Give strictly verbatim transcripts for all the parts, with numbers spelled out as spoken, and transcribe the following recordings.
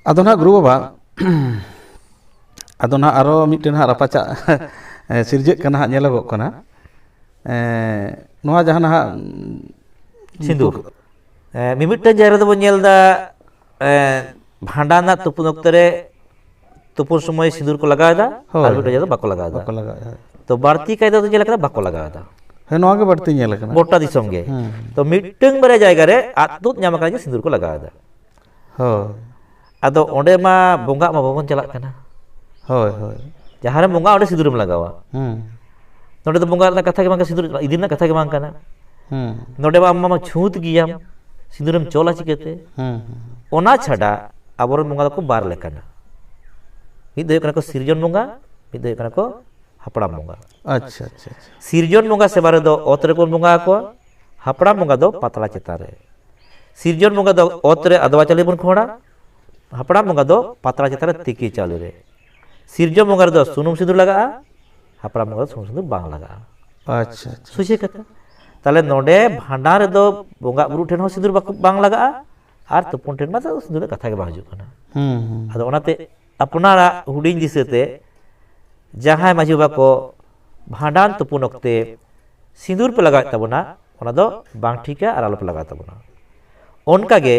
ᱟᱫᱚ ᱱᱟᱦᱟᱜ ᱜᱩᱨᱩ ᱵᱟᱵᱟ, ᱟᱫᱚ ᱱᱟᱦᱟᱜ ᱟᱨᱚ ᱢᱤᱫᱴᱮᱱ ᱦᱟᱸᱜ ᱨᱟᱯᱟᱪᱟᱜ ᱥᱤᱨᱡᱟᱹᱜ ᱠᱟᱱᱟ ᱦᱟᱸᱜ, ᱧᱮᱞᱚᱜᱚᱜ ᱠᱟᱱᱟ᱾ ᱮᱸ, ᱱᱚᱣᱟ ᱡᱟᱦᱟᱸ ᱱᱟᱦᱟᱜ ᱥᱤᱸᱫᱩᱨ᱾ ᱮᱸ, ᱢᱤᱢᱤᱫᱴᱟᱝ ᱡᱟᱭᱜᱟ ᱨᱮᱫᱚ ᱵᱚᱱ ᱧᱮᱞ ᱮᱫᱟ, ᱮᱸ, ᱵᱷᱟᱸᱰᱟᱱ ᱨᱮᱱᱟᱜ ᱛᱩᱯᱩᱱ ᱚᱠᱛᱚ ᱨᱮ ᱛᱩᱯᱩᱱ ᱥᱚᱢᱚᱭ ᱥᱤᱸᱫᱩᱨ ᱠᱚ ᱞᱟᱜᱟᱣ ᱮᱫᱟ, ᱦᱳᱭ᱾ ᱟᱨ ᱢᱤᱫᱴᱟᱝ ᱡᱟᱭᱜᱟ ᱫᱚ ᱵᱟᱠᱚ ᱞᱟᱜᱟᱣ ᱮᱫᱟ᱾ ᱵᱟᱠᱚ ᱞᱟᱜᱟᱣ ᱮᱫᱟ᱾ ᱛᱚ ᱵᱟᱹᱲᱛᱤ ᱠᱟᱭ ᱫᱚ ᱧᱮᱞ ᱟᱠᱟᱱᱟ ᱵᱟᱠᱚ ᱞᱟᱜᱟᱣ ᱮᱫᱟ᱾ ᱦᱮᱸ, ᱱᱚᱣᱟ ᱜᱮ ᱵᱟᱹᱲᱛᱤ ᱧᱮᱞ ᱟᱠᱟᱱᱟ᱾ ᱜᱚᱴᱟ ᱫᱤᱥᱚᱢ ᱜᱮ᱾ ᱦᱩᱸ᱾ ᱛᱚ ᱢᱤᱫᱴᱟᱝ ᱵᱟᱨᱭᱟ ᱡᱟᱭᱜᱟ ᱨᱮ ᱟᱫ ᱛᱩᱫ ᱧᱟᱢ ᱟᱠᱟᱱᱟ ᱡᱮ ᱥᱤᱸᱫᱩᱨ ᱠᱚ ᱞᱟᱜᱟᱣ ᱮᱫᱟ᱾ ᱦᱳᱭ᱾ ᱟᱫᱚ ᱚᱸᱰᱮ ᱢᱟ ᱵᱚᱸᱜᱟᱜ ᱢᱟ ᱵᱟᱵᱚᱱ ᱪᱟᱞᱟᱜ ᱠᱟᱱᱟ᱾ ᱦᱳᱭ, ᱦᱳᱭ᱾ ᱡᱟᱦᱟᱸ ᱨᱮᱢ ᱵᱚᱸᱜᱟᱜᱼᱟ ᱚᱸᱰᱮ ᱥᱤᱸᱫᱩᱨᱮᱢ ᱞᱟᱜᱟᱣᱟ᱾ ᱦᱩᱸ᱾ ᱱᱚᱸᱰᱮ ᱫᱚ ᱵᱚᱸᱜᱟ ᱨᱮᱱᱟᱜ ᱠᱟᱛᱷᱟ ᱜᱮ ᱵᱟᱝ ᱠᱟᱱᱟ, ᱥᱤᱸᱫᱩᱨ ᱤᱫᱤ ᱨᱮᱱᱟᱜ ᱠᱟᱛᱷᱟ ᱜᱮ ᱵᱟᱝ ᱠᱟᱱᱟ᱾ ᱦᱩᱸ᱾ ᱱᱚᱸᱰᱮ ᱢᱟ ᱟᱢ ᱢᱟ ᱪᱷᱩᱸᱛ ᱜᱮᱭᱟᱢ, ᱥᱤᱸᱫᱩᱨᱮᱢ ᱪᱚᱞᱟ ᱪᱤᱠᱟᱹᱛᱮ? ᱦᱩᱸ, ᱦᱩᱸ᱾ ᱚᱱᱟ ᱪᱷᱟᱰᱟ ᱟᱵᱚᱨᱮᱱ ᱵᱚᱸᱜᱟ ᱫᱚᱠᱚ ᱵᱟᱨ ᱞᱮᱠᱟᱱᱟ᱾ ᱢᱤᱫ ᱫᱚ ᱦᱩᱭᱩᱜ ᱠᱟᱱᱟ ᱠᱚ ᱥᱤᱨᱡᱚᱱ ᱵᱚᱸᱜᱟ, ᱢᱤᱫ ᱫᱚ ᱦᱩᱭᱩᱜ ᱠᱟᱱᱟ ᱠᱚ ᱦᱟᱯᱲᱟᱢ ᱵᱚᱸᱜᱟ᱾ ᱟᱪᱪᱷᱟ, ᱟᱪᱪᱷᱟ, ᱟᱪᱪᱷᱟ᱾ ᱥᱤᱨᱡᱚᱱ ᱵᱚᱸᱜᱟ ᱥᱮᱵᱟ ᱨᱮᱫᱚ ᱚᱛ ᱨᱮᱵᱚᱱ ᱵᱚᱸᱜᱟ ᱟᱠᱚᱣᱟ, ᱦᱟᱯᱲᱟᱢ ᱵᱚᱸᱜᱟ ᱫᱚ ᱯᱟᱛᱲᱟ ᱪᱮᱛᱟᱱ ᱨᱮ᱾ ᱥᱤᱨᱡᱚᱱ ᱵᱚᱸᱜᱟ ᱫᱚ ᱚᱛ ᱨᱮ ᱟᱫᱽᱣᱟ ᱪᱟᱣᱞᱮ ᱵᱚᱱ ᱠᱷᱚᱸᱲᱟ, ᱦᱟᱯᱲᱟᱢ ᱵᱚᱸᱜᱟ ᱫᱚ ᱯᱟᱛᱲᱟ ᱪᱮᱛᱟᱱ ᱨᱮ ᱛᱤᱠᱤ ᱪᱟᱣᱞᱮ ᱨᱮ᱾ ᱥᱤᱨᱡᱚᱱ ᱵᱚᱸᱜᱟ ᱨᱮᱫᱚ ᱥᱩᱱᱩᱢ ᱥᱤᱸᱫᱩᱨ ᱞᱟᱜᱟᱜᱼᱟ, ᱦᱟᱯᱲᱟᱢ ᱵᱚᱸᱜᱟ ᱫᱚ ᱥᱩᱱᱩᱢ ᱥᱤᱸᱫᱩᱨ ᱵᱟᱝ ᱞᱟᱜᱟᱜᱼᱟ᱾ ᱟᱪᱪᱷᱟ, ᱟᱪᱪᱷᱟ᱾ ᱥᱚᱡᱷᱮ ᱠᱟᱛᱷᱟ᱾ ᱛᱟᱦᱞᱮ ᱱᱚᱰᱮ ᱵᱷᱟᱸᱰᱟᱱ ᱨᱮᱫᱚ ᱵᱚᱸᱜᱟ ᱵᱩᱨᱩ ᱴᱷᱮᱱ ᱦᱚᱸ ᱥᱤᱸᱫᱩᱨ ᱵᱟᱠᱚ, ᱵᱟᱝ ᱞᱟᱜᱟᱜᱼᱟ, ᱟᱨ ᱛᱩᱯᱩᱱ ᱴᱷᱮᱱ ᱢᱟ ᱛᱚ ᱥᱤᱸᱫᱩᱨ ᱨᱮᱱᱟᱜ ᱠᱟᱛᱷᱟ ᱜᱮ ᱵᱟᱝ ᱦᱤᱡᱩᱜ ᱠᱟᱱᱟ᱾ ᱦᱩᱸ, ᱦᱩᱸ᱾ ᱟᱫᱚ ᱚᱱᱟᱛᱮ ᱟᱯᱱᱟᱨᱟᱜ ᱦᱩᱰᱤᱧ ᱫᱤᱥᱟᱹᱛᱮ ᱡᱟᱦᱟᱸᱭ ᱢᱟᱹᱡᱷᱤ ᱵᱟᱵᱟ ᱠᱚ ᱵᱷᱟᱸᱰᱟᱱ ᱛᱩᱯᱩᱱ ᱚᱠᱛᱮ ᱥᱤᱸᱫᱩᱨ ᱯᱮ ᱞᱟᱜᱟᱣᱮᱫ ᱛᱟᱵᱚᱱᱟ, ᱚᱱᱟ ᱫᱚ ᱵᱟᱝ ᱴᱷᱤᱠᱟ ᱟᱨ ᱟᱞᱚᱯᱮ ᱞᱟᱜᱟᱣ ᱛᱟᱵᱚᱱᱟ᱾ ᱚᱱᱠᱟᱜᱮ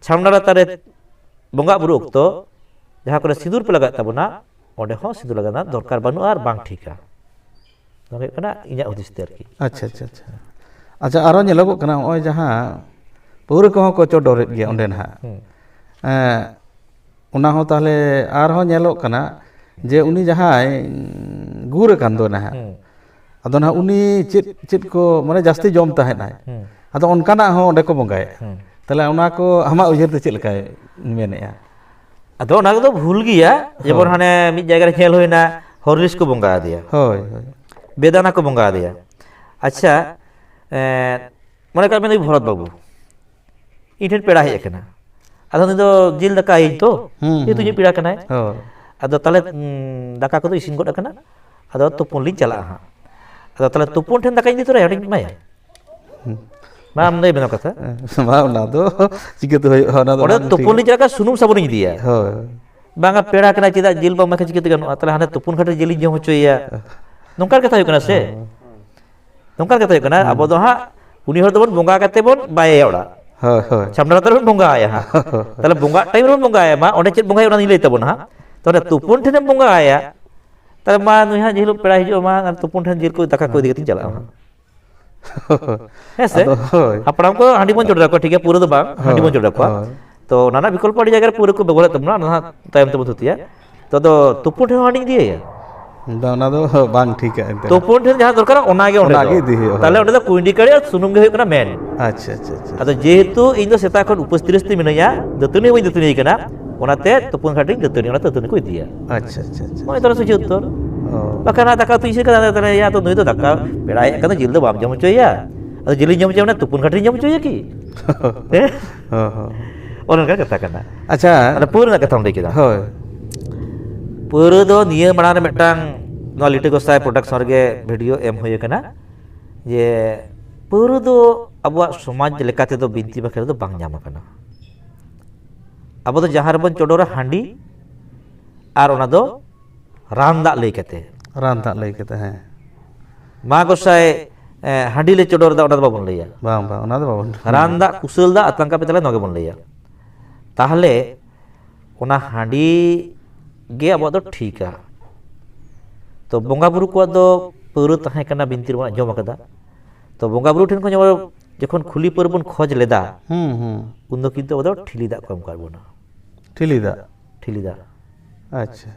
ᱪᱷᱟᱢᱰᱟ ᱞᱟᱛᱟᱨ ᱨᱮ ᱵᱚᱸᱜᱟ ᱵᱩᱨᱩ ᱚᱠᱛᱚ ᱡᱟᱦᱟᱸ ᱠᱚᱨᱮ ᱥᱤᱸᱫᱩᱨ ᱯᱮ ᱞᱟᱜᱟᱣᱮᱫ ᱛᱟᱵᱚᱱᱟ, ᱚᱸᱰᱮ ᱦᱚᱸ ᱥᱤᱸᱫᱩᱨ ᱞᱟᱜᱟᱣ ᱨᱮᱱᱟᱜ ᱫᱚᱨᱠᱟᱨ ᱵᱟᱹᱱᱩᱜᱼᱟ ᱟᱨ ᱵᱟᱝ ᱴᱷᱤᱠᱟ᱾ ᱱᱚᱣᱟ ᱦᱩᱭᱩᱜ ᱠᱟᱱᱟ ᱤᱧᱟᱹᱜ ᱦᱩᱫᱤᱥ ᱛᱮ ᱟᱨᱠᱤ᱾ ᱟᱪᱪᱷᱟ, ᱟᱪᱪᱷᱟ, ᱟᱪᱪᱷᱟ᱾ ᱟᱪᱪᱷᱟ, ᱟᱨᱚ ᱧᱮᱞᱚᱜᱚᱜ ᱠᱟᱱᱟ, ᱱᱚᱜᱼᱚᱭ ᱡᱟᱦᱟᱸ ᱯᱟᱹᱣᱨᱟᱹ ᱠᱚᱦᱚᱸ ᱠᱚ ᱪᱚᱰᱚᱨᱮᱫ ᱜᱮᱭᱟ ᱚᱸᱰᱮ ᱱᱟᱦᱟᱜ᱾ ᱦᱩᱸ᱾ ᱮᱸ, ᱚᱱᱟ ᱦᱚᱸ ᱛᱟᱦᱞᱮ ᱟᱨᱦᱚᱸ ᱧᱮᱞᱚᱜ ᱠᱟᱱᱟ ᱡᱮ ᱩᱱᱤ ᱡᱟᱦᱟᱸᱭ, ᱩᱸ, ᱜᱩᱨ ᱟᱠᱟᱱ ᱫᱚ ᱱᱟᱦᱟᱜ, ᱦᱩᱸ᱾ ᱟᱫᱚ ᱱᱟᱦᱟᱜ ᱩᱱᱤ ᱪᱮᱫ, ᱪᱮᱫ ᱠᱚ, ᱢᱟᱱᱮ, ᱡᱟᱹᱥᱛᱤ ᱡᱚᱢ ᱛᱟᱦᱮᱸᱫ ᱟᱭ, ᱦᱩᱸ᱾ ᱟᱫᱚ ᱚᱱᱠᱟᱱᱟᱜ ᱦᱚᱸ ᱚᱸᱰᱮ ᱠᱚ ᱵᱚᱸᱜᱟᱭᱮᱫᱼᱟ᱾ ᱦᱩᱸ᱾ ᱛᱟᱦᱞᱮ ᱚᱱᱟ ᱠᱚ ᱟᱢᱟᱜ ᱩᱭᱦᱟᱹᱨ ᱛᱮ ᱪᱮᱫ ᱞᱮᱠᱟᱭ ᱢᱮᱱᱮᱫᱼᱟ? ᱟᱫᱚ ᱚᱱᱟ ᱠᱚᱫᱚ ᱵᱷᱩᱞ ᱜᱮᱭᱟ᱾ ᱡᱮᱢᱚᱱ ᱦᱳᱭ᱾ ᱦᱟᱱᱮ ᱢᱤᱫ ᱡᱟᱭᱜᱟ ᱨᱮ ᱧᱮᱞ ᱦᱩᱭᱱᱟ, ᱦᱚᱨᱞᱤᱠᱥ ᱠᱚ ᱵᱚᱸᱜᱟ ᱟᱫᱮᱭᱟ, ᱦᱳᱭ, ᱦᱳᱭ᱾ ᱵᱮᱫᱟᱱᱟ ᱠᱚ ᱵᱚᱸᱜᱟ ᱟᱫᱮᱭᱟ᱾ ᱟᱪᱪᱷᱟ, ᱮᱸ, ᱢᱚᱱᱮ ᱠᱟᱜ ᱢᱮ ᱱᱩᱭ ᱵᱷᱚᱨᱚᱛ ᱵᱟᱹᱵᱩ ᱤᱧ ᱴᱷᱮᱱ ᱯᱮᱲᱟ ᱦᱮᱡ ᱟᱠᱟᱱᱟ, ᱟᱫᱚ ᱩᱱᱤ ᱫᱚ ᱡᱤᱞ ᱫᱟᱠᱟᱭᱟᱹᱧ ᱛᱚ, ᱦᱩᱸ, ᱡᱮᱦᱮᱛᱩ ᱦᱩᱸ᱾ ᱤᱧᱟᱹᱜ ᱯᱮᱲᱟ ᱠᱟᱱᱟᱭ᱾ ᱦᱳᱭ᱾ ᱟᱫᱚ ᱛᱟᱦᱞᱮ, ᱩᱸ, ᱫᱟᱠᱟ ᱠᱚᱫᱚ ᱤᱥᱤᱱ ᱜᱚᱫ ᱟᱠᱟᱱᱟ, ᱟᱫᱚ ᱛᱩᱯᱩᱱ ᱞᱤᱧ ᱪᱟᱞᱟᱜᱼᱟ ᱦᱟᱸᱜ᱾ ᱟᱫᱚ ᱛᱟᱦᱞᱮ ᱛᱩᱯᱩᱱ ᱴᱷᱮᱱ ᱫᱟᱠᱟᱧ ᱤᱫᱤ ᱛᱚᱨᱟᱭᱟ, ᱚᱸᱰᱮᱧ ᱮᱢᱟᱭᱟ᱾ ᱦᱩᱸ᱾ ᱵᱟᱢ ᱞᱟᱹᱭ ᱵᱮᱱᱟ ᱠᱟᱛᱷᱟ᱾ ᱵᱟᱝ, ᱚᱱᱟ ᱫᱚ ᱪᱤᱠᱟᱹᱛᱮ ᱦᱩᱭᱩᱜᱼᱟ? ᱚᱱᱟ ᱫᱚ ᱚᱸᱰᱮ ᱵᱟᱝ ᱛᱩᱯᱩᱱ ᱴᱷᱤᱠ᱾ ᱞᱤᱧ ᱪᱟᱞᱟᱜ ᱠᱟᱱᱟ, ᱥᱩᱱᱩᱢ ᱥᱟᱵᱚᱱᱤᱧ ᱤᱫᱤᱭᱟ᱾ ᱦᱳᱭ᱾ ᱵᱟᱝᱟ, ᱯᱮᱲᱟ ᱠᱟᱱᱟᱭ, ᱪᱮᱫᱟᱜ ᱡᱤᱞ ᱵᱟᱢ ᱮᱢᱟᱭ ᱠᱷᱟᱱ ᱪᱤᱠᱟᱹᱛᱮ ᱜᱟᱱᱚᱜᱼᱟ? ᱛᱟᱦᱞᱮ ᱦᱟᱸᱰᱮ ᱛᱩᱯᱩᱱ ᱜᱷᱟᱴ ᱨᱮ ᱡᱤᱞᱤᱧ ᱡᱚᱢ ᱦᱚᱪᱚᱭᱮᱭᱟ᱾ ᱱᱚᱝᱠᱟᱱ ᱠᱟᱛᱷᱟ ᱦᱩᱭᱩᱜ ᱠᱟᱱᱟ ᱥᱮ? ᱱᱚᱝᱠᱟᱱ ᱠᱟᱛᱷᱟ ᱦᱩᱭᱩᱜ ᱠᱟᱱᱟ, ᱟᱵᱚ ᱫᱚ ᱦᱟᱸᱜ ᱩᱱᱤ ᱦᱚᱲ ᱫᱚᱵᱚᱱ ᱵᱚᱸᱜᱟ ᱠᱟᱛᱮ ᱵᱚᱱ ᱵᱟᱭᱮᱭᱟ ᱚᱲᱟᱜ᱾ ᱦᱳᱭ, ᱦᱳᱭ᱾ ᱪᱷᱟᱢᱰᱟ ᱞᱟᱛᱟᱨ ᱨᱮᱵᱚᱱ ᱵᱚᱸᱜᱟ ᱟᱭᱟ ᱦᱟᱸᱜ᱾ ᱛᱟᱦᱞᱮ ᱵᱚᱸᱜᱟ ᱴᱟᱭᱤᱢ ᱨᱮᱵᱚᱱ ᱵᱚᱸᱜᱟ ᱟᱭᱟ, ᱢᱟ ᱚᱸᱰᱮ ᱪᱮᱫ ᱵᱚᱸᱜᱟ ᱦᱩᱭᱩᱜᱼᱟ ᱚᱱᱟ ᱫᱚᱧ ᱞᱟᱹᱭ ᱛᱟᱵᱚᱱᱟ ᱦᱟᱸᱜ᱾ ᱛᱚ ᱚᱸᱰᱮ ᱛᱩᱯᱩᱱ ᱴᱷᱮᱱᱮᱢ ᱵᱚᱸᱜᱟ ᱟᱭᱟ, ᱛᱟᱦᱞᱮ ᱢᱟ ᱱᱩᱭ ᱦᱟᱸᱜ ᱡᱮ ᱦᱤᱞᱳᱜ ᱯᱮᱲᱟᱭ ᱦᱤᱡᱩᱜᱼᱟ, ᱢᱟ ᱛᱩᱯᱩᱱ ᱴᱷᱮᱱ ᱡᱤᱞ ᱠᱚ ᱫᱟᱠᱟ ᱠᱚ ᱤᱫᱤ ᱠᱟᱛᱮᱧ ᱪᱟᱞᱟᱜᱼᱟ ᱦᱟᱸᱜ᱾ ᱦᱮᱸ ᱥᱮ? ᱟᱫᱚ ᱦᱳᱭ᱾ ᱦᱟᱯᱲᱟᱢ ᱠᱚ ᱦᱟᱺᱰᱤ ᱵᱚᱱ ᱪᱚᱰᱚᱨ ᱟᱠᱚᱣᱟ, ᱴᱷᱤᱠ ᱜᱮᱭᱟ, ᱯᱟᱹᱣᱨᱟᱹ ᱫᱚ ᱵᱟᱝ, ᱦᱟᱺᱰᱤ ᱵᱚᱱ ᱦᱳᱭ, ᱪᱚᱰᱚᱨ ᱟᱠᱚᱣᱟ᱾ ᱦᱳᱭ᱾ ᱛᱚ ᱚᱱᱟ ᱨᱮᱱᱟᱜ ᱵᱤᱠᱚᱞᱯᱚ ᱟᱹᱰᱤ ᱡᱟᱭᱜᱟ ᱨᱮ ᱯᱟᱹᱣᱨᱟᱹ ᱠᱚ ᱵᱮᱵᱚᱦᱟᱨᱮᱫ ᱛᱟᱵᱚᱱᱟ, ᱚᱱᱟ ᱦᱟᱸᱜ ᱛᱟᱭᱚᱢ ᱛᱮᱵᱚᱱ ᱛᱷᱩᱛᱤᱭᱟ᱾ ᱛᱚ ᱟᱫᱚ ᱛᱩᱯᱩᱱ ᱴᱷᱮᱱ ᱦᱚᱸ ᱦᱟᱺᱰᱤᱧ ᱤᱫᱤᱭᱟᱭᱟ? ᱵᱟᱝ, ᱚᱱᱟ ᱫᱚ ᱵᱟᱝ ᱴᱷᱤᱠᱟ ᱮᱱᱛᱮ᱾ ᱛᱩᱯᱩᱱ ᱴᱷᱮᱱ ᱡᱟᱦᱟᱸ ᱫᱚᱨᱠᱟᱨ, ᱚᱱᱟ ᱜᱮ ᱚᱸᱰᱮ ᱚᱱᱟ ᱫᱚ᱾ ᱜᱮ ᱤᱫᱤ ᱦᱩᱭᱩᱜᱼᱟ, ᱛᱟᱦᱞᱮ ᱦᱳᱭ᱾ ᱚᱸᱰᱮ ᱫᱚ ᱠᱩᱸᱭᱰᱤ ᱠᱟᱲᱮ ᱟᱨ ᱥᱩᱱᱩᱢ ᱜᱮ ᱦᱩᱭᱩᱜ ᱠᱟᱱᱟ ᱢᱮᱱ᱾ ᱟᱪᱪᱷᱟ, ᱟᱪᱪᱷᱟ, ᱟᱪᱪᱷᱟ᱾ ᱟᱫᱚ ᱡᱮᱦᱮᱛᱩ ᱤᱧ ᱫᱚ ᱥᱮᱛᱟᱜ ᱠᱷᱚᱱ ᱩᱯᱟᱹᱥ ᱛᱤᱨᱤᱥ ᱛᱤᱧ ᱢᱤᱱᱟᱹᱧᱟ, ᱫᱟᱹᱛᱟᱹᱱᱤ ᱦᱚᱸ ᱵᱟᱹᱧ ᱫᱟᱹᱛᱟᱹᱱᱤ ᱠᱟᱱᱟ, ᱚᱱᱟᱛᱮ ᱛᱩᱯᱩᱱ ᱜᱷᱟᱴ ᱨᱤᱧ ᱫᱟᱹᱛᱟᱹᱱᱤ, ᱚᱱᱟᱛᱮ ᱫᱟᱹᱛᱟᱹᱱᱤ ᱠᱚ ᱤᱫᱤᱭᱟ᱾ ᱟᱪᱪᱷᱟ, ᱟᱪᱪᱷᱟ, ᱟᱪᱪᱷᱟ᱾ ᱱᱚᱜᱼᱚᱭ ᱛᱚᱨᱟ ᱥᱚᱡᱷᱮ ᱩᱛᱛᱚᱨ᱾ ᱚ᱾ ᱵᱟᱠᱷᱟᱱ ᱦᱟᱸᱜ ᱫᱟᱠᱟ ᱩᱛᱩ ᱤᱥᱤᱱ ᱠᱟᱛᱮ ᱛᱟᱦᱞᱮ, ᱭᱟ ᱛᱚ ᱱᱩᱭ ᱫᱚ ᱫᱟᱠᱟ ᱯᱮᱲᱟᱭ ᱦᱮᱡ ᱠᱟᱱᱟ, ᱡᱤᱞ ᱫᱚ ᱵᱟᱢ ᱡᱚᱢ ᱦᱚᱪᱚᱭᱮᱭᱟ᱾ ᱟᱫᱚ ᱡᱤᱞᱤᱧ ᱡᱚᱢ ᱦᱚᱪᱚᱭᱟ, ᱚᱱᱟ ᱛᱩᱯᱩᱱ ᱜᱷᱟᱴ ᱨᱤᱧ ᱡᱚᱢ ᱦᱚᱪᱚᱭᱮᱭᱟ ᱠᱤ? ᱦᱮᱸ? ᱦᱚᱸ, ᱦᱚᱸ᱾ ᱚᱱᱮ ᱚᱱᱠᱟ ᱠᱟᱛᱷᱟ ᱠᱟᱱᱟ᱾ ᱟᱪᱪᱷᱟ᱾ ᱟᱫᱚ ᱯᱟᱹᱣᱨᱟᱹ ᱨᱮᱱᱟᱜ ᱠᱟᱛᱷᱟᱢ ᱞᱟᱹᱭ ᱠᱮᱫᱟ᱾ ᱦᱳᱭ᱾ ᱯᱟᱹᱣᱨᱟᱹ ᱫᱚ ᱱᱤᱭᱟᱹ ᱢᱟᱲᱟᱝ ᱨᱮ ᱢᱤᱫᱴᱟᱝ ᱱᱚᱣᱟ ᱞᱤᱴᱟᱹ ᱜᱚᱸᱥᱟᱭ ᱯᱨᱚᱰᱟᱠᱥᱚᱱ ᱨᱮᱜᱮ ᱵᱷᱤᱰᱤᱭᱳ ᱮᱢ ᱦᱩᱭ ᱟᱠᱟᱱᱟ ᱡᱮ ᱯᱟᱹᱣᱨᱟᱹ ᱫᱚ ᱟᱵᱚᱣᱟᱜ ᱥᱚᱢᱟᱡᱽ ᱞᱮᱠᱟ ᱛᱮᱫᱚ ᱵᱤᱱᱛᱤ ᱵᱟᱠᱷᱮᱲ ᱫᱚ ᱵᱟᱝ ᱧᱟᱢ ᱟᱠᱟᱱᱟ᱾ ᱟᱵᱚ ᱫᱚ ᱡᱟᱦᱟᱸ ᱨᱮᱵᱚᱱ ᱪᱚᱰᱚᱨᱟ ᱦᱟᱺᱰᱤ, ᱟᱨ ᱚᱱᱟ ᱫᱚ ᱨᱟᱱ ᱫᱟᱜ ᱞᱟᱹᱭ ᱠᱟᱛᱮ᱾ ᱨᱟᱱ ᱫᱟᱜ ᱞᱟᱹᱭ ᱠᱟᱛᱮ, ᱦᱮᱸ᱾ ᱢᱟ ᱜᱚᱸᱥᱟᱭ, ᱮ, ᱦᱟᱺᱰᱤ ᱞᱮ ᱪᱚᱰᱚᱨ ᱮᱫᱟ, ᱚᱱᱟ ᱫᱚ ᱵᱟᱵᱚᱱ ᱞᱟᱹᱭᱟ᱾ ᱵᱟᱝ, ᱵᱟᱝ, ᱚᱱᱟ ᱫᱚ ᱵᱟᱵᱚᱱ᱾ ᱨᱟᱱ ᱫᱟᱜ, ᱠᱩᱥᱟᱹᱞ ᱫᱟᱜ, ᱟᱛᱟᱝ ᱠᱟᱯᱮ ᱛᱟᱞᱮ, ᱱᱚᱣᱟ ᱜᱮᱵᱚᱱ ᱞᱟᱹᱭᱟ᱾ ᱛᱟᱦᱞᱮ ᱚᱱᱟ ᱦᱟᱺᱰᱤ ᱜᱮ ᱟᱵᱚᱣᱟᱜ ᱫᱚ ᱴᱷᱤᱠᱟ᱾ ᱛᱚ ᱵᱚᱸᱜᱟ ᱵᱩᱨᱩ ᱠᱚᱣᱟᱜ ᱫᱚ ᱯᱟᱹᱣᱨᱟᱹ ᱛᱟᱦᱮᱸ ᱠᱟᱱᱟ, ᱵᱤᱱᱛᱤ ᱨᱮᱵᱚᱱ ᱟᱸᱡᱚᱢ ᱟᱠᱟᱫᱟ᱾ ᱛᱚ ᱵᱚᱸᱜᱟ ᱵᱩᱨᱩ ᱴᱷᱮᱱ ᱠᱷᱚᱱ ᱡᱮᱢᱚᱱ ᱡᱚᱠᱷᱚᱱ ᱠᱷᱩᱞᱤ ᱯᱟᱹᱣᱨᱟᱹ ᱵᱚᱱ ᱠᱷᱚᱡᱽ ᱞᱮᱫᱟ, ᱦᱩᱸ, ᱦᱩᱸ᱾ ᱩᱱᱫᱚ ᱠᱤᱱᱛᱩ ᱟᱵᱚ ᱫᱚ ᱴᱷᱤᱞᱤ ᱫᱟᱜ ᱠᱚ ᱮᱢ ᱟᱠᱟᱫ ᱵᱚᱱᱟ᱾ ᱴᱷᱤᱞᱤ ᱫᱟᱜ᱾ ᱴᱷᱤᱞᱤ ᱫᱟᱜ᱾ ᱟᱪᱪᱷᱟ᱾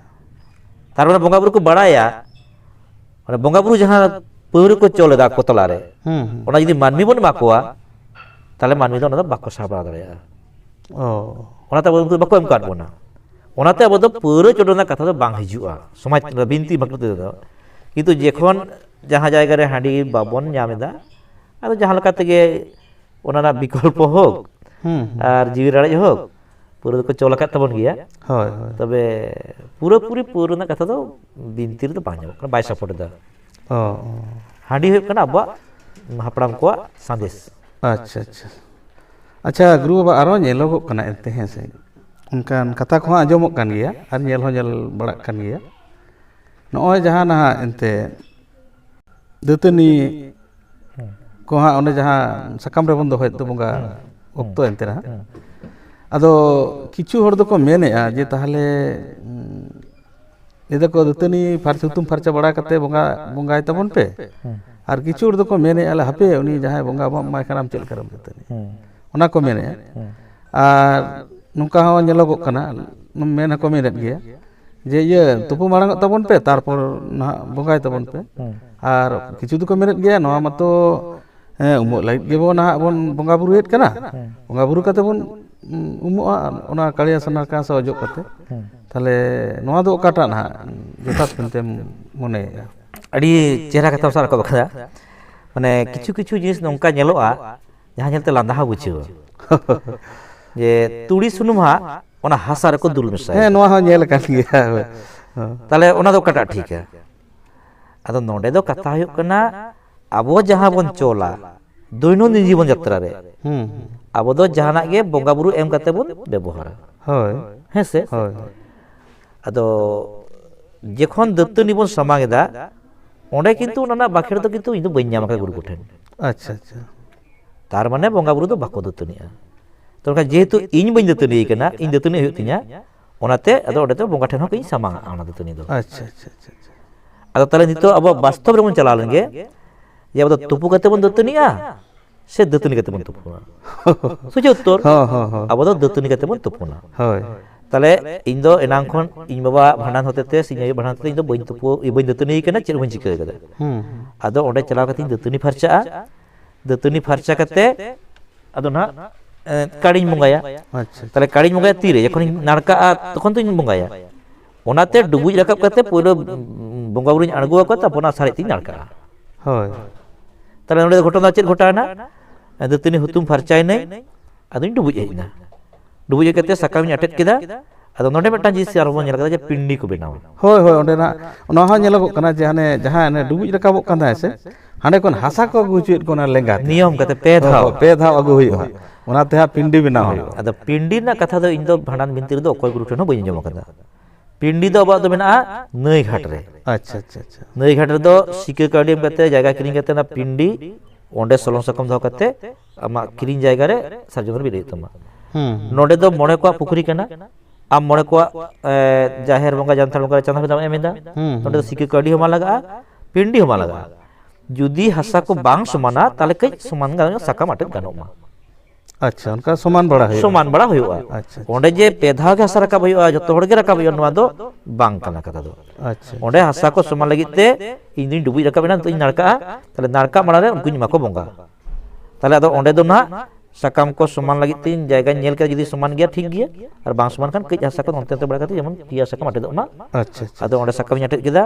ᱛᱟᱨ ᱢᱟᱱᱮ ᱵᱚᱸᱜᱟ ᱵᱩᱨᱩ ᱠᱚ ᱵᱟᱲᱟᱭᱟ, ᱢᱟᱱᱮ ᱵᱚᱸᱜᱟ ᱵᱩᱨᱩ ᱡᱟᱦᱟᱸ ᱯᱟᱹᱣᱨᱟᱹ ᱠᱚ ᱪᱚᱞ ᱮᱫᱟ ᱟᱠᱚ ᱛᱟᱞᱟᱨᱮ, ᱦᱩᱸ, ᱦᱩᱸ᱾ ᱚᱱᱟ ᱡᱩᱫᱤ ᱢᱟᱹᱱᱢᱤ ᱵᱚᱱ ᱮᱢᱟ ᱠᱚᱣᱟ, ᱛᱟᱦᱞᱮ ᱢᱟᱹᱱᱢᱤ ᱫᱚ ᱚᱱᱟ ᱫᱚ ᱵᱟᱠᱚ ᱥᱟᱦᱟᱣ ᱵᱟᱲᱟ ᱫᱟᱲᱮᱭᱟᱜᱼᱟ᱾ ᱚ᱾ ᱚᱱᱟᱛᱮ ᱟᱵᱚ ᱩᱱᱠᱩ ᱫᱚ ᱵᱟᱠᱚ ᱮᱢ ᱟᱠᱟᱫ ᱵᱚᱱᱟ᱾ ᱚᱱᱟᱛᱮ ᱟᱵᱚ ᱫᱚ ᱯᱟᱹᱣᱨᱟᱹ ᱪᱚᱰᱚᱨ ᱨᱮᱱᱟᱜ ᱠᱟᱛᱷᱟ ᱫᱚ ᱵᱟᱝ ᱦᱤᱡᱩᱜᱼᱟ ᱥᱚᱢᱟᱡᱽ ᱨᱮ, ᱵᱤᱱᱛᱤ ᱵᱟᱠᱷᱮᱲ ᱛᱮᱫᱚ᱾ ᱠᱤᱱᱛᱩ ᱡᱮᱠᱷᱚᱱ ᱡᱟᱦᱟᱸ ᱡᱟᱭᱜᱟ ᱨᱮ ᱦᱟᱺᱰᱤ ᱵᱟᱵᱚᱱ ᱧᱟᱢ ᱮᱫᱟ, ᱟᱫᱚ ᱡᱟᱦᱟᱸ ᱞᱮᱠᱟ ᱛᱮᱜᱮ ᱚᱱᱟ ᱨᱮᱱᱟᱜ ᱵᱤᱠᱚᱞᱯᱚ ᱦᱳᱠ ᱦᱩᱸ, ᱦᱩᱸ᱾ ᱟᱨ ᱡᱤᱣᱤ ᱨᱟᱲᱮᱡ ᱦᱳᱠ, ᱯᱟᱹᱣᱨᱟᱹ ᱫᱚᱠᱚ ᱪᱚᱞ ᱟᱠᱟᱫ ᱛᱟᱵᱚᱱ ᱜᱮᱭᱟ᱾ ᱦᱳᱭ, ᱦᱳᱭ᱾ ᱛᱚᱵᱮ ᱯᱩᱨᱟᱹᱯᱩᱨᱤ ᱯᱟᱹᱣᱨᱟᱹ ᱨᱮᱱᱟᱜ ᱠᱟᱛᱷᱟ ᱫᱚ ᱵᱤᱱᱛᱤ ᱨᱮᱫᱚ ᱵᱟᱭ ᱧᱟᱢᱚᱜ ᱠᱟᱱᱟ, ᱵᱟᱭ ᱥᱟᱯᱳᱨᱴ ᱮᱫᱟ᱾ ᱚ, ᱚ᱾ ᱦᱟᱺᱰᱤ ᱦᱩᱭᱩᱜ ᱠᱟᱱᱟ ᱟᱵᱚᱣᱟᱜ ᱦᱟᱯᱲᱟᱢ ᱠᱚᱣᱟᱜ ᱥᱟᱸᱫᱮᱥ᱾ ᱟᱪᱪᱷᱟ, ᱟᱪᱪᱷᱟ᱾ ᱟᱪᱪᱷᱟ, ᱜᱩᱨᱩ ᱵᱟᱵᱟ, ᱟᱨᱚ ᱧᱮᱞᱚᱜᱚᱜ ᱠᱟᱱᱟ ᱮᱱᱛᱮ, ᱦᱮᱸ ᱥᱮ, ᱚᱱᱠᱟᱱ ᱠᱟᱛᱷᱟ ᱠᱚᱦᱚᱸ ᱟᱸᱡᱚᱢᱚᱜ ᱠᱟᱱ ᱜᱮᱭᱟ ᱟᱨ ᱧᱮᱞ ᱦᱚᱸ ᱧᱮᱞ ᱵᱟᱲᱟᱜ ᱠᱟᱱ ᱜᱮᱭᱟ᱾ ᱱᱚᱜᱼᱚᱭ ᱡᱟᱦᱟᱸ ᱱᱟᱦᱟᱜ ᱮᱱᱛᱮ ᱫᱟᱹᱛᱟᱹᱱᱤ ᱠᱚ ᱦᱟᱸᱜ ᱚᱸᱰᱮ ᱡᱟᱦᱟᱸ ᱥᱟᱠᱟᱢ ᱨᱮᱵᱚᱱ ᱫᱚᱦᱚᱭᱮᱫ ᱫᱚ ᱵᱚᱸᱜᱟ ᱚᱠᱛᱚ ᱮᱱᱛᱮ ᱱᱟᱦᱟᱜ, ᱟᱫᱚ ᱠᱤᱪᱷᱩ ᱦᱚᱲ ᱫᱚᱠᱚ ᱢᱮᱱᱮᱫᱼᱟ ᱡᱮ ᱛᱟᱦᱚᱞᱮ, ᱩᱸ, ᱞᱟᱹᱭ ᱫᱟᱠᱚ ᱫᱟᱹᱛᱟᱹᱱᱤ ᱯᱷᱟᱨᱪᱟ, ᱦᱩᱛᱩᱢ ᱯᱷᱟᱨᱪᱟ ᱵᱟᱲᱟ ᱠᱟᱛᱮ ᱵᱚᱸᱜᱟ, ᱵᱚᱸᱜᱟᱭ ᱛᱟᱵᱚᱱ ᱯᱮ᱾ ᱟᱨ ᱠᱤᱪᱷᱩ ᱦᱚᱲ ᱫᱚᱠᱚ ᱢᱮᱱᱮᱫᱼᱟ, ᱞᱮ ᱦᱟᱯᱮ, ᱩᱱᱤ ᱡᱟᱦᱟᱸᱭ ᱵᱚᱸᱜᱟ ᱟᱵᱚᱣᱟᱜ ᱮᱢᱟᱭ ᱠᱟᱱᱟ, ᱟᱢ ᱪᱮᱫ ᱞᱮᱠᱟᱨᱮᱢ ᱫᱟᱹᱛᱟᱹᱱᱤ? ᱚᱱᱟ ᱠᱚ ᱢᱮᱱᱮᱫᱼᱟ᱾ ᱟᱨ ᱱᱚᱝᱠᱟ ᱦᱚᱸ ᱧᱮᱞᱚᱜᱚᱜ ᱠᱟᱱᱟ, ᱢᱮᱱ ᱦᱚᱸᱠᱚ ᱢᱮᱱᱮᱫ ᱜᱮᱭᱟ ᱡᱮ, ᱤᱭᱟᱹ, ᱛᱩᱯᱩ ᱢᱟᱲᱟᱝᱚᱜ ᱛᱟᱵᱚᱱ ᱯᱮ, ᱛᱟᱨᱯᱚᱨ ᱱᱟᱦᱟᱜ ᱵᱚᱸᱜᱟᱭ ᱛᱟᱵᱚᱱ ᱯᱮ᱾ ᱟᱨ ᱠᱤᱪᱷᱩ ᱫᱚᱠᱚ ᱢᱮᱱᱮᱫ ᱜᱮᱭᱟ, ᱱᱚᱣᱟ ᱢᱟᱛᱚ, ᱦᱮᱸ, ᱩᱢᱩᱜ ᱞᱟᱹᱜᱤᱫ ᱜᱮᱵᱚ ᱱᱟᱦᱟᱜ ᱵᱚᱱ ᱵᱚᱸᱜᱟ ᱵᱩᱨᱩᱭᱮᱫ ᱠᱟᱱᱟ, ᱵᱚᱸᱜᱟ ᱵᱩᱨᱩ ᱠᱟᱛᱮ ᱵᱚᱱ, ᱩᱢ, ᱩᱢᱩᱜᱼᱟ, ᱚᱱᱟ ᱠᱟᱲᱤᱭᱟ ᱥᱟᱱᱟ ᱠᱟᱸᱥᱟ ᱚᱡᱚᱜ ᱠᱟᱛᱮ᱾ ᱛᱟᱦᱚᱞᱮ ᱱᱚᱣᱟ ᱫᱚ ᱚᱠᱟᱴᱟᱜ ᱱᱟᱦᱟᱜ ᱡᱚᱛᱷᱟᱛ ᱢᱮᱱᱛᱮᱢ ᱢᱚᱱᱮᱭᱮᱫᱼᱟ? ᱟᱹᱰᱤ ᱪᱮᱦᱨᱟ ᱠᱟᱛᱷᱟᱢ ᱥᱟᱵ ᱨᱟᱠᱟᱵ ᱟᱠᱟᱫᱟ᱾ ᱢᱟᱱᱮ, ᱠᱤᱪᱷᱩ ᱠᱤᱪᱷᱩ ᱡᱤᱱᱤᱥ ᱱᱚᱝᱠᱟ ᱧᱮᱞᱚᱜᱼᱟ, ᱡᱟᱦᱟᱸ ᱧᱮᱞᱛᱮ ᱞᱟᱸᱫᱟ ᱦᱚᱸ ᱵᱩᱡᱷᱟᱹᱣᱟ᱾ ᱡᱮ ᱛᱩᱲᱤ ᱥᱩᱱᱩᱢ ᱦᱟᱸᱜ ᱚᱱᱟ ᱦᱟᱥᱟ ᱨᱮᱠᱚ ᱫᱩᱞ ᱢᱮᱥᱟᱭᱟ᱾ ᱦᱮᱸ, ᱱᱚᱣᱟ ᱦᱚᱸ ᱧᱮᱞ ᱟᱠᱟᱱ ᱜᱮᱭᱟ᱾ ᱦᱳᱭ᱾ ᱦᱮᱸ᱾ ᱛᱟᱦᱞᱮ ᱚᱱᱟ ᱫᱚ ᱚᱠᱟᱴᱟᱜ ᱴᱷᱤᱠᱟ? ᱟᱫᱚ ᱱᱚᱰᱮ ᱫᱚ ᱠᱟᱛᱷᱟ ᱦᱩᱭᱩᱜ ᱠᱟᱱᱟ, ᱟᱵᱚ ᱡᱟᱦᱟᱸ ᱵᱚᱱ ᱪᱚᱞᱟ ᱫᱳᱭᱱᱚᱱᱫᱤᱱ ᱡᱤᱵᱚᱱ ᱡᱟᱛᱨᱟ ᱨᱮ, ᱦᱩᱸ᱾ ᱟᱵᱚ ᱫᱚ ᱡᱟᱦᱟᱱᱟᱜ ᱜᱮ ᱵᱚᱸᱜᱟ ᱵᱩᱨᱩ ᱮᱢ ᱠᱟᱛᱮ ᱵᱚᱱ ᱵᱮᱵᱚᱦᱟᱨᱟ᱾ ᱦᱳᱭ᱾ ᱦᱮᱸ ᱥᱮ? ᱦᱳᱭ᱾ ᱟᱫᱚ ᱡᱚᱠᱷᱚᱱ ᱫᱟᱹᱛᱟᱹᱱᱤ ᱵᱚᱱ ᱥᱟᱢᱟᱝ ᱮᱫᱟ, ᱚᱸᱰᱮ ᱠᱤᱱᱛᱩ ᱚᱱᱟ ᱨᱮᱱᱟᱜ ᱵᱟᱠᱷᱮᱲ ᱫᱚ ᱠᱤᱱᱛᱩ ᱤᱧ ᱫᱚ ᱵᱟᱹᱧ ᱧᱟᱢ ᱟᱠᱟᱫᱟ ᱜᱩᱨᱩ ᱠᱚᱴᱷᱮᱱ᱾ ᱟᱪᱪᱷᱟ, ᱟᱪᱪᱷᱟ᱾ ᱛᱟᱨ ᱢᱟᱱᱮ ᱵᱚᱸᱜᱟ ᱵᱩᱨᱩ ᱫᱚ ᱵᱟᱠᱚ ᱫᱟᱹᱛᱟᱹᱱᱤᱜᱼᱟ᱾ ᱛᱚ ᱢᱮᱱᱠᱷᱟᱱ ᱡᱮᱦᱮᱛᱩ ᱤᱧ ᱵᱟᱹᱧ ᱫᱟᱹᱛᱟᱹᱱᱤ ᱟᱠᱟᱱᱟ, ᱤᱧ ᱫᱟᱹᱛᱟᱹᱱᱤ ᱦᱩᱭᱩᱜ ᱛᱤᱧᱟ, ᱚᱱᱟᱛᱮ ᱟᱫᱚ ᱚᱸᱰᱮ ᱫᱚ ᱵᱚᱸᱜᱟ ᱴᱷᱮᱱ ᱦᱚᱸ ᱠᱟᱹᱡ ᱥᱟᱢᱟᱝ ᱟᱜᱼᱟ ᱚᱱᱟ ᱫᱟᱹᱛᱟᱹᱱᱤ ᱫᱚ᱾ ᱟᱪᱪᱷᱟ, ᱟᱪᱪᱷᱟ, ᱟᱪᱪᱷᱟ, ᱟᱪᱪᱷᱟ᱾ ᱟᱫᱚ ᱛᱟᱦᱞᱮ ᱱᱤᱛᱚᱜ ᱟᱵᱚ ᱵᱟᱥᱛᱚᱵ ᱨᱮᱵᱚᱱ ᱪᱟᱞᱟᱣ ᱞᱮᱱᱜᱮ, ᱡᱮ ᱟᱵᱚ ᱫᱚ ᱛᱩᱯᱩ ᱠᱟᱛᱮ ᱵᱚᱱ ᱫᱟᱹᱛᱟᱹᱱᱤᱜᱼᱟ ᱥᱮ ᱫᱟᱹᱛᱟᱹᱱᱤ ᱠᱟᱛᱮ ᱵᱚᱱ ᱛᱩᱯᱩᱱᱟ? ᱥᱚᱡᱷᱮ ᱩᱛᱛᱚᱨ, ᱦᱚᱸ, ᱦᱚᱸ, ᱦᱚᱸ᱾ ᱟᱵᱚ ᱫᱚ ᱫᱟᱹᱛᱟᱹᱱᱤ ᱠᱟᱛᱮ ᱵᱚᱱ ᱛᱩᱯᱩᱱᱟ᱾ ᱦᱳᱭ᱾ ᱛᱟᱦᱞᱮ ᱤᱧ ᱫᱚ ᱮᱱᱟᱝ ᱠᱷᱚᱱ ᱤᱧ ᱵᱟᱵᱟᱣᱟᱜ ᱵᱷᱟᱸᱰᱟᱱ ᱦᱚᱛᱮ ᱛᱮ ᱥᱮ ᱤᱧ ᱟᱭᱳ ᱵᱷᱟᱸᱰᱟᱱ ᱦᱚᱛᱮ ᱛᱮ ᱤᱧ ᱫᱚ ᱵᱟᱹᱧ ᱛᱩᱯᱩ, ᱵᱟᱹᱧ ᱫᱟᱹᱛᱟᱹᱱᱤ ᱠᱟᱱᱟ, ᱪᱮᱫ ᱦᱚᱸ ᱵᱟᱹᱧ ᱪᱤᱠᱟᱹ ᱠᱟᱫᱟ᱾ ᱦᱩᱸ᱾ ᱟᱫᱚ ᱚᱸᱰᱮ ᱪᱟᱞᱟᱣ ᱠᱟᱛᱮ ᱤᱧ ᱫᱟᱹᱛᱟᱹᱱᱤ ᱯᱷᱟᱨᱪᱟᱜᱼᱟ᱾ ᱫᱟᱹᱛᱟᱹᱱᱤ ᱯᱷᱟᱨᱪᱟ ᱠᱟᱛᱮ ᱟᱫᱚ ᱱᱟᱦᱟᱜ, ᱮ, ᱠᱟᱲᱤᱧ ᱵᱚᱸᱜᱟᱭᱟ᱾ ᱟᱪᱪᱷᱟ᱾ ᱛᱟᱦᱞᱮ ᱠᱟᱲᱤᱧ ᱵᱚᱸᱜᱟᱭᱟ ᱛᱤᱨᱮ? ᱡᱚᱠᱷᱚᱱᱤᱧ ᱱᱟᱲᱠᱟᱜᱼᱟ, ᱛᱚᱠᱷᱚᱱ ᱛᱚᱧ ᱵᱚᱸᱜᱟᱭᱟ᱾ ᱚᱱᱟᱛᱮ ᱰᱩᱵᱩᱡ ᱨᱟᱠᱟᱵ ᱠᱟᱛᱮ ᱯᱳᱭᱞᱳ, ᱩᱢ, ᱵᱚᱸᱜᱟ ᱵᱩᱨᱩᱧ ᱟᱬᱜᱚ ᱟᱠᱚᱣᱟ, ᱛᱟᱨᱯᱚᱨ ᱚᱱᱟ ᱥᱟᱨᱮᱡ ᱛᱤᱧ ᱱᱟᱲᱠᱟᱜᱼᱟ᱾ ᱦᱳᱭ᱾ ᱛᱟᱦᱞᱮ ᱱᱚᱰᱮ ᱫᱚ ᱜᱷᱚᱴᱚᱱᱟ ᱪᱮᱫ ᱜᱷᱚᱴᱟᱣᱮᱱᱟ? ᱫᱟᱹᱛᱟᱹᱱᱤ ᱦᱩᱛᱩᱢ ᱯᱷᱟᱨᱪᱟᱭᱮᱱᱟᱹᱧ, ᱟᱫᱚᱧ ᱰᱩᱵᱩᱡ ᱦᱮᱡ ᱮᱱᱟ᱾ ᱰᱩᱵᱩᱡ ᱦᱮᱡ ᱠᱟᱛᱮ ᱥᱟᱠᱟᱢᱤᱧ ᱟᱴᱮᱫ ᱠᱮᱫᱟ, ᱟᱫᱚ ᱱᱚᱰᱮ ᱢᱤᱫᱴᱟᱝ ᱡᱤᱱᱤᱥ ᱟᱨᱦᱚᱸ ᱵᱚᱱ ᱧᱮᱞ ᱠᱟᱫᱟ ᱡᱮ ᱯᱤᱱᱰᱤ ᱠᱚ ᱵᱮᱱᱟᱣᱟ᱾ ᱦᱳᱭ ᱦᱳᱭ, ᱚᱸᱰᱮᱱᱟᱜ ᱚᱱᱟ ᱦᱚᱸ ᱧᱮᱞᱚᱜᱚᱜ ᱠᱟᱱᱟ ᱡᱮ ᱦᱟᱱᱮ ᱡᱟᱦᱟᱸ ᱦᱟᱱᱮ ᱰᱩᱵᱩᱡ ᱨᱟᱠᱟᱵᱚᱜ ᱠᱟᱱ ᱛᱟᱦᱮᱸ ᱥᱮ, ᱦᱟᱸᱰᱮ ᱠᱷᱚᱱ ᱦᱟᱥᱟ ᱠᱚ ᱟᱹᱜᱩ ᱦᱚᱪᱚᱭᱮᱫ ᱠᱚ ᱚᱱᱟ ᱞᱮᱸᱜᱟ ᱛᱮ᱾ ᱱᱤᱭᱚᱢ ᱠᱟᱛᱮ ᱯᱮ ᱫᱷᱟᱣ᱾ ᱦᱳᱭ, ᱯᱮ ᱫᱷᱟᱣ ᱟᱹᱜᱩ ᱦᱩᱭᱩᱜᱼᱟ, ᱚᱱᱟ ᱛᱮ ᱦᱟᱸᱜ ᱯᱤᱱᱰᱤ ᱵᱮᱱᱟᱣ ᱦᱩᱭᱩᱜᱼᱟ᱾ ᱟᱫᱚ ᱯᱤᱱᱰᱤ ᱨᱮᱱᱟᱜ ᱠᱟᱛᱷᱟ ᱫᱚ ᱤᱧ ᱫᱚ ᱵᱷᱟᱸᱰᱟᱱ ᱵᱤᱱᱛᱤ ᱨᱮᱫᱚ ᱚᱠᱚᱭ ᱜᱩᱨᱩ ᱴᱷᱮᱱ ᱦᱚᱸ ᱵᱟᱹᱧ ᱟᱸᱡᱚᱢ ᱟᱠᱟᱫᱟ᱾ ᱯᱤᱱᱰᱤ ᱫᱚ ᱟᱵᱚᱣᱟᱜ ᱫᱚ ᱢᱮᱱᱟᱜᱼᱟ ᱱᱟᱹᱭ ᱜᱷᱟᱴ ᱨᱮ᱾ ᱟᱪᱪᱷᱟ ᱟᱪᱪᱷᱟ ᱟᱪᱪᱷᱟ᱾ ᱱᱟᱹᱭ ᱜᱷᱟᱴ ᱨᱮᱫᱚ ᱥᱤᱠᱟᱹ ᱠᱟᱹᱣᱰᱤ ᱮᱢ ᱠᱟᱛᱮ, ᱡᱟᱭᱜᱟ ᱠᱤᱨᱤᱧ ᱠᱟᱛᱮ, ᱚᱱᱟ ᱯᱤᱱᱰᱤ ᱚᱸᱰᱮ ᱥᱚᱞᱚᱝ ᱥᱟᱠᱚᱢ ᱫᱚᱦᱚ ᱠᱟᱛᱮ ᱟᱢᱟᱜ ᱠᱤᱨᱤᱧ ᱡᱟᱭᱜᱟ ᱨᱮ ᱥᱟᱨᱡᱚᱢ ᱫᱟᱨᱮ ᱵᱤᱫ ᱦᱩᱭᱩᱜ ᱛᱟᱢᱟ᱾ ᱦᱩᱸ ᱦᱩᱸ᱾ ᱱᱚᱰᱮ ᱫᱚ ᱢᱚᱬᱮ ᱠᱚᱣᱟᱜ ᱯᱩᱠᱷᱨᱤ ᱠᱟᱱᱟ᱾ ᱟᱢ ᱢᱚᱬᱮ ᱠᱚᱣᱟᱜ, ᱮ, ᱡᱟᱦᱮᱨ ᱵᱚᱸᱜᱟ, ᱡᱟᱱᱛᱷᱟᱲ ᱵᱚᱸᱜᱟ ᱨᱮ ᱪᱟᱸᱫᱟ ᱯᱷᱟᱸᱫᱟ ᱮᱢ ᱮᱫᱟ᱾ ᱦᱩᱸ, ᱱᱚᱰᱮ ᱫᱚ ᱦᱩᱸ᱾ ᱥᱤᱠᱟᱹ ᱠᱟᱹᱣᱰᱤ ᱦᱚᱸ ᱵᱟᱝ ᱞᱟᱜᱟᱜᱼᱟ, ᱯᱤᱱᱰᱤ ᱦᱚᱸ ᱵᱟᱝ ᱞᱟᱜᱟᱜᱼᱟ᱾ ᱡᱩᱫᱤ ᱦᱟᱥᱟ ᱠᱚ ᱵᱟᱝ ᱥᱚᱢᱟᱱᱟ, ᱛᱟᱦᱚᱞᱮ ᱠᱟᱹᱡ ᱥᱚᱢᱟᱱ ᱜᱟᱱᱚᱜᱼᱟ, ᱥᱟᱠᱟᱢ ᱟᱴᱮᱫ ᱜᱟᱱᱚᱜ ᱢᱟ᱾ ᱟᱪᱪᱷᱟ, ᱚᱱᱠᱟ ᱥᱚᱢᱟᱱ ᱵᱟᱲᱟ ᱦᱩᱭᱩᱜᱼᱟ᱾ ᱥᱚᱢᱟᱱ ᱵᱟᱲᱟ ᱦᱩᱭᱩᱜᱼᱟ᱾ ᱟᱪᱪᱷᱟ, ᱟᱪᱪᱷᱟ᱾ ᱚᱸᱰᱮ ᱡᱮ ᱯᱮ ᱫᱷᱟᱣ ᱜᱮ ᱦᱟᱥᱟ ᱨᱟᱠᱟᱵ ᱦᱩᱭᱩᱜᱼᱟ, ᱡᱚᱛᱚ ᱦᱚᱲ ᱜᱮ ᱨᱟᱠᱟᱵ ᱦᱩᱭᱩᱜᱼᱟ, ᱱᱚᱣᱟ ᱫᱚ ᱵᱟᱝ ᱠᱟᱱᱟ ᱠᱟᱛᱷᱟ ᱫᱚ᱾ ᱟᱪᱪᱷᱟ᱾ ᱚᱸᱰᱮ ᱦᱟᱥᱟ ᱠᱚ ᱥᱚᱢᱟᱱ ᱞᱟᱹᱜᱤᱫ ᱛᱮ ᱤᱧ ᱫᱩᱧ ᱰᱩᱵᱩᱡ ᱨᱟᱠᱟᱵ ᱮᱱᱟ, ᱱᱤᱛᱚᱜ ᱤᱧ ᱱᱟᱲᱠᱟᱜᱼᱟ, ᱛᱟᱦᱞᱮ ᱱᱟᱲᱠᱟᱜ ᱢᱟᱲᱟᱝ ᱨᱮ ᱩᱱᱠᱩᱧ ᱮᱢᱟ ᱠᱚ ᱵᱚᱸᱜᱟ᱾ ᱛᱟᱦᱞᱮ ᱟᱫᱚ ᱚᱸᱰᱮ ᱫᱚ ᱱᱟᱦᱟᱜ ᱥᱟᱠᱟᱢ ᱠᱚ ᱥᱚᱢᱟᱱ ᱞᱟᱹᱜᱤᱫ ᱛᱮ ᱤᱧ ᱡᱟᱭᱜᱟᱧ ᱧᱮᱞ ᱠᱮᱫᱟ, ᱡᱩᱫᱤ ᱥᱚᱢᱟᱱ ᱜᱮᱭᱟ ᱴᱷᱤᱠ ᱜᱮᱭᱟ, ᱟᱨ ᱵᱟᱝ ᱥᱚᱢᱟᱱ ᱠᱷᱟᱱ ᱠᱟᱹᱡ ᱦᱟᱥᱟ ᱠᱚ ᱦᱟᱱᱛᱮ ᱱᱟᱛᱮ ᱵᱟᱲᱟ ᱠᱟᱛᱮ ᱡᱮᱢᱚᱱ ᱯᱮᱭᱟ ᱥᱟᱠᱟᱢ ᱟᱴᱮᱫᱚᱜ ᱢᱟ᱾ ᱟᱪᱪᱷᱟ, ᱟᱪᱪᱷᱟ᱾ ᱟᱫᱚ ᱚᱸᱰᱮ ᱥᱟᱠᱟᱢᱤᱧ ᱟᱴᱮᱫ ᱠᱮᱫᱟ,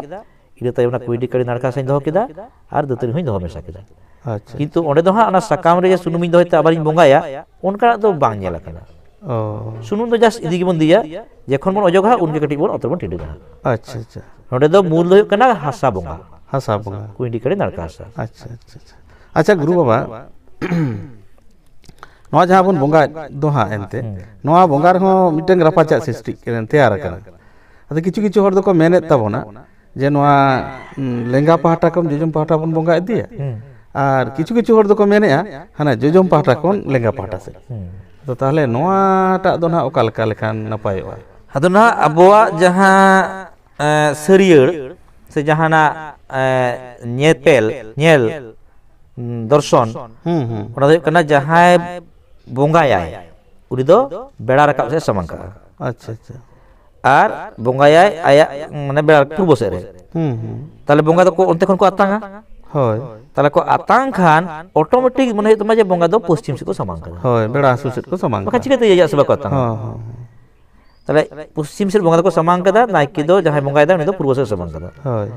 ᱤᱱᱟᱹ ᱛᱟᱭᱚᱢ ᱚᱱᱟ ᱠᱩᱸᱭᱰᱤ ᱠᱟᱹᱲᱤ ᱱᱟᱲᱠᱟ ᱥᱟᱧ ᱫᱚᱦᱚ ᱠᱮᱫᱟ, ᱟᱨ ᱫᱟᱹᱛᱟᱹᱱᱤ ᱦᱚᱸᱧ ᱫᱚᱦᱚ ᱢᱮᱥᱟ ᱠᱮᱫᱟ᱾ ᱟᱪᱪᱷᱟ, ᱟᱪᱪᱷᱟ᱾ ᱠᱤᱱᱛᱩ ᱚᱸᱰᱮ ᱫᱚ ᱦᱟᱸᱜ ᱚᱱᱟ ᱥᱟᱠᱟᱢ ᱨᱮ ᱡᱮ ᱥᱩᱱᱩᱢᱤᱧ ᱫᱚᱦᱚᱭ ᱛᱮ ᱟᱵᱟᱨᱤᱧ ᱵᱚᱸᱜᱟᱭᱟ, ᱚᱱᱠᱟᱱᱟᱜ ᱫᱚ ᱵᱟᱝ ᱧᱮᱞ ᱟᱠᱟᱱᱟ᱾ ᱚ᱾ ᱥᱩᱱᱩᱢ ᱫᱚ just ᱤᱫᱤ ᱜᱮᱵᱚᱱ ᱤᱫᱤᱭᱟ, ᱡᱚᱠᱷᱚᱱ ᱵᱚᱱ ᱚᱡᱚᱜᱟ ᱩᱱᱜᱮ ᱠᱟᱹᱴᱤᱡ ᱵᱚᱱ ᱚᱛ ᱨᱮᱵᱚᱱ ᱴᱤᱰᱟᱹᱜᱟ᱾ ᱟᱪᱪᱷᱟ, ᱟᱪᱪᱷᱟ᱾ ᱱᱚᱰᱮ ᱫᱚ ᱢᱩᱞ ᱫᱚ ᱦᱩᱭᱩᱜ ᱠᱟᱱᱟ ᱦᱟᱥᱟ ᱵᱚᱸᱜᱟ, ᱦᱟᱥᱟ ᱵᱚᱸᱜᱟ᱾ ᱠᱩᱸᱭᱰᱤ ᱠᱟᱹᱲᱤ ᱱᱟᱲᱠᱟ ᱦᱟᱥᱟ᱾ ᱟᱪᱪᱷᱟ, ᱟᱪᱪᱷᱟ, ᱟᱪᱪᱷᱟ᱾ ᱟᱪᱪᱷᱟ ᱜᱩᱨᱩ ᱵᱟᱵᱟ, ᱱᱚᱣᱟ ᱡᱟᱦᱟᱸ ᱵᱚᱱ ᱵᱚᱸᱜᱟᱭᱮᱫ ᱫᱚ ᱦᱟᱸᱜ ᱮᱱᱛᱮ, ᱦᱩᱸ᱾ ᱱᱚᱣᱟ ᱵᱚᱸᱜᱟ ᱨᱮᱦᱚᱸ ᱢᱤᱫᱴᱟᱝ ᱨᱟᱯᱟᱪᱟᱜ ᱥᱨᱤᱥᱴᱤ ᱛᱮᱭᱟᱨ ᱟᱠᱟᱱᱟ᱾ ᱟᱫᱚ ᱠᱤᱪᱷᱩ ᱠᱤᱪᱷᱩ ᱦᱚᱲ ᱫᱚᱠᱚ ᱢᱮᱱᱮᱫ ᱛᱟᱵᱚᱱᱟ ᱡᱮ ᱱᱚᱣᱟ, ᱩᱸ, ᱞᱮᱸᱜᱟ ᱯᱟᱦᱴᱟ ᱠᱷᱚᱱ ᱡᱚᱡᱚᱢ ᱯᱟᱦᱴᱟ ᱵᱚᱱ ᱵᱚᱸᱜᱟ ᱤᱫᱤᱭᱟ, ᱦᱩᱸ᱾ ᱟᱨ ᱠᱤᱪᱷᱩ ᱠᱤᱪᱷᱩ ᱦᱚᱲ ᱫᱚᱠᱚ ᱢᱮᱱᱮᱫᱼᱟ ᱦᱟᱱᱟ ᱡᱚᱡᱚᱢ ᱯᱟᱦᱴᱟ ᱠᱷᱚᱱ ᱞᱮᱸᱜᱟ ᱯᱟᱦᱴᱟ ᱥᱮᱫ᱾ ᱦᱩᱸ᱾ ᱟᱫᱚ ᱛᱟᱦᱚᱞᱮ ᱱᱚᱣᱟᱴᱟᱜ ᱫᱚ ᱱᱟᱦᱟᱜ ᱚᱠᱟ ᱞᱮᱠᱟ ᱞᱮᱠᱷᱟᱱ ᱱᱟᱯᱟᱭᱚᱜᱼᱟ? ᱟᱫᱚ ᱱᱟᱦᱟᱜ ᱟᱵᱚᱣᱟᱜ ᱡᱟᱦᱟᱸ, ᱮ, ᱥᱟᱹᱨᱭᱟᱹᱲ ᱥᱮ ᱡᱟᱦᱟᱱᱟᱜ, ᱮ, ᱧᱮᱯᱮᱞ, ᱧᱮᱞ, ᱩᱸ, ᱫᱚᱨᱥᱚᱱ, ᱦᱩᱸ, ᱦᱩᱸ᱾ ᱚᱱᱟ ᱫᱚ ᱦᱩᱭᱩᱜ ᱠᱟᱱᱟ ᱡᱟᱦᱟᱸᱭ ᱵᱚᱸᱜᱟᱭᱟᱭ, ᱩᱱᱤ ᱫᱚ ᱵᱮᱲᱟ ᱨᱟᱠᱟᱵ ᱥᱮᱫ ᱥᱟᱢᱟᱝ ᱠᱟᱜᱼᱟ᱾ ᱟᱪᱪᱷᱟ, ᱟᱪᱪᱷᱟ᱾ ᱟᱨ ᱵᱚᱸᱜᱟᱭᱟᱭ ᱟᱭᱟᱜ, ᱢᱟᱱᱮ, ᱵᱮᱲᱟ ᱯᱩᱨᱵᱚ ᱥᱮᱫ ᱨᱮ᱾ ᱦᱩᱸ, ᱦᱩᱸ᱾ ᱛᱟᱦᱞᱮ ᱵᱚᱸᱜᱟ ᱫᱚᱠᱚ ᱚᱱᱛᱮ ᱠᱷᱚᱱ ᱠᱚ ᱟᱛᱟᱝᱟ᱾ ᱦᱳᱭ᱾ ᱛᱟᱦᱞᱮ ᱠᱚ ᱟᱛᱟᱝ ᱠᱷᱟᱱ automatic ᱢᱚᱱᱮ ᱦᱩᱭᱩᱜ ᱛᱟᱢᱟ ᱡᱮ ᱵᱚᱸᱜᱟ ᱫᱚ ᱯᱚᱥᱪᱤᱢ ᱥᱮᱫ ᱠᱚ ᱥᱟᱢᱟᱝ ᱠᱟᱫᱟ᱾ ᱦᱳᱭ, ᱵᱮᱲᱟ ᱦᱟᱹᱥᱩᱨ ᱥᱮᱫ ᱠᱚ ᱥᱟᱢᱟᱝ ᱵᱟᱠᱷᱟᱱ ᱠᱟᱜᱼᱟ᱾ ᱪᱤᱠᱟᱹᱛᱮ ᱤᱭᱟᱹ ᱥᱮᱫ ᱵᱟᱠᱚ ᱟᱛᱟᱝᱟ? ᱦᱚᱸ, ᱦᱚᱸ, ᱦᱚᱸ᱾ ᱛᱟᱦᱞᱮ ᱯᱚᱥᱪᱤᱢ ᱥᱮᱫ ᱵᱚᱸᱜᱟ ᱫᱚᱠᱚ ᱥᱟᱢᱟᱝ ᱠᱟᱫᱟ, ᱱᱟᱭᱠᱮ ᱫᱚ, ᱡᱟᱦᱟᱸᱭ ᱵᱚᱸᱜᱟᱭ ᱫᱟ, ᱩᱱᱤ ᱫᱚ ᱯᱩᱨᱵᱚ ᱥᱮᱫ ᱥᱟᱢᱟᱝ ᱠᱟᱫᱟ᱾ ᱦᱳᱭ᱾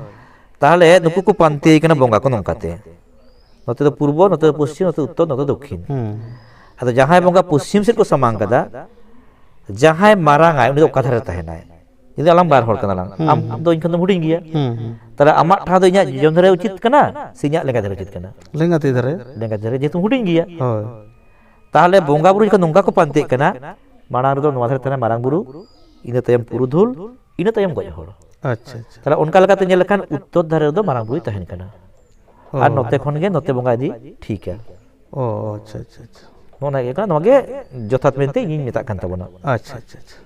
ᱛᱟᱦᱞᱮ ᱱᱩᱠᱩ ᱠᱚ ᱯᱟᱱᱛᱮᱭ ᱠᱟᱱᱟ ᱵᱚᱸᱜᱟ ᱠᱚ ᱱᱚᱝᱠᱟᱛᱮ, ᱱᱚᱛᱮ ᱫᱚ ᱯᱩᱨᱵᱚ, ᱱᱚᱛᱮ ᱫᱚ ᱯᱚᱥᱪᱤᱢ, ᱱᱚᱛᱮ ᱩᱛᱛᱚᱨ, ᱱᱚᱛᱮ ᱫᱚ ᱫᱚᱠᱠᱷᱤᱱ᱾ ᱦᱩᱸ᱾ ᱟᱫᱚ ᱡᱟᱦᱟᱸᱭ ᱵᱚᱸᱜᱟ ᱯᱚᱥᱪᱤᱢ ᱥᱮᱫ ᱠᱚ ᱥᱟᱢᱟᱝ ᱠᱟᱫᱟ, ᱡᱟᱦᱟᱸᱭ ᱢᱟᱨᱟᱝ ᱟᱭ, ᱩᱱᱤ ᱫᱚ ᱚᱠᱟ ᱫᱷᱟᱨᱮ ᱨᱮ ᱛᱟᱦᱮᱱᱟᱭ? ᱡᱩᱫᱤ ᱟᱞᱟᱝ ᱵᱟᱨ ᱦᱚᱲ ᱠᱟᱱᱟ ᱞᱟᱝ, ᱦᱩᱸ, ᱟᱢ ᱦᱩᱸ᱾ ᱫᱚ ᱤᱧ ᱠᱷᱚᱱ ᱫᱚᱢ ᱦᱩᱰᱤᱧ ᱜᱮᱭᱟ᱾ ᱦᱩᱸ, ᱦᱩᱸ᱾ ᱛᱟᱦᱞᱮ ᱟᱢᱟᱜ ᱴᱷᱟᱶ ᱫᱚ ᱤᱧᱟᱹᱜ ᱡᱚᱡᱚᱢ ᱫᱷᱟᱨᱮ ᱩᱪᱤᱛ ᱠᱟᱱᱟ ᱥᱮ ᱤᱧᱟᱹᱜ ᱞᱮᱸᱜᱟ ᱫᱷᱟᱨᱮ ᱩᱪᱤᱛ ᱠᱟᱱᱟ? ᱞᱮᱸᱜᱟ ᱛᱤ ᱫᱷᱟᱨᱮ᱾ ᱞᱮᱸᱜᱟ ᱫᱷᱟᱨᱮ, ᱡᱮᱦᱮᱛᱩ ᱦᱩᱰᱤᱧ ᱜᱮᱭᱟ᱾ ᱦᱳᱭ᱾ ᱛᱟᱦᱞᱮ ᱵᱚᱸᱜᱟ ᱵᱩᱨᱩ ᱡᱚᱠᱷᱚᱱ ᱱᱚᱝᱠᱟ ᱠᱚ ᱯᱟᱱᱛᱮᱜ ᱠᱟᱱᱟ, ᱢᱟᱲᱟᱝ ᱨᱮᱫᱚ ᱱᱚᱣᱟ ᱫᱷᱟᱨᱮ ᱛᱟᱦᱮᱱᱟ ᱢᱟᱨᱟᱝ ᱵᱩᱨᱩ, ᱤᱱᱟᱹ ᱛᱟᱭᱚᱢ ᱯᱩᱨᱩᱫᱷᱩᱞ, ᱤᱱᱟᱹ ᱛᱟᱭᱚᱢ ᱜᱚᱡ ᱦᱚᱲ᱾ ᱟᱪᱪᱷᱟ, ᱟᱪᱪᱷᱟ᱾ ᱛᱟᱦᱞᱮ ᱚᱱᱠᱟ ᱞᱮᱠᱟᱛᱮ ᱧᱮᱞ ᱞᱮᱠᱷᱟᱱ ᱩᱛᱛᱚᱨ ᱫᱷᱟᱨᱮ ᱨᱮᱫᱚ ᱢᱟᱨᱟᱝ ᱵᱩᱨᱩᱭ ᱛᱟᱦᱮᱱ ᱠᱟᱱᱟ᱾ ᱚ᱾ ᱟᱨ ᱱᱚᱛᱮ ᱠᱷᱚᱱ ᱜᱮ ᱱᱚᱛᱮ ᱵᱚᱸᱜᱟ ᱤᱫᱤ ᱴᱷᱤᱠᱟ᱾ ᱚ, ᱟᱪᱪᱷᱟ, ᱟᱪᱪᱷᱟ, ᱟᱪᱪᱷᱟ᱾ ᱱᱚᱜᱼᱚ ᱱᱚᱣᱟ ᱜᱮ ᱠᱟᱱᱟ, ᱱᱚᱣᱟ ᱜᱮ ᱡᱚᱛᱷᱟᱛ ᱢᱮᱱᱛᱮ ᱤᱧᱤᱧ ᱢᱮᱛᱟᱜ ᱠᱟᱱ ᱛᱟᱵᱚᱱᱟ᱾ ᱟᱪᱪᱷᱟ, ᱟᱪᱪᱷᱟ, ᱟᱪᱪᱷᱟ᱾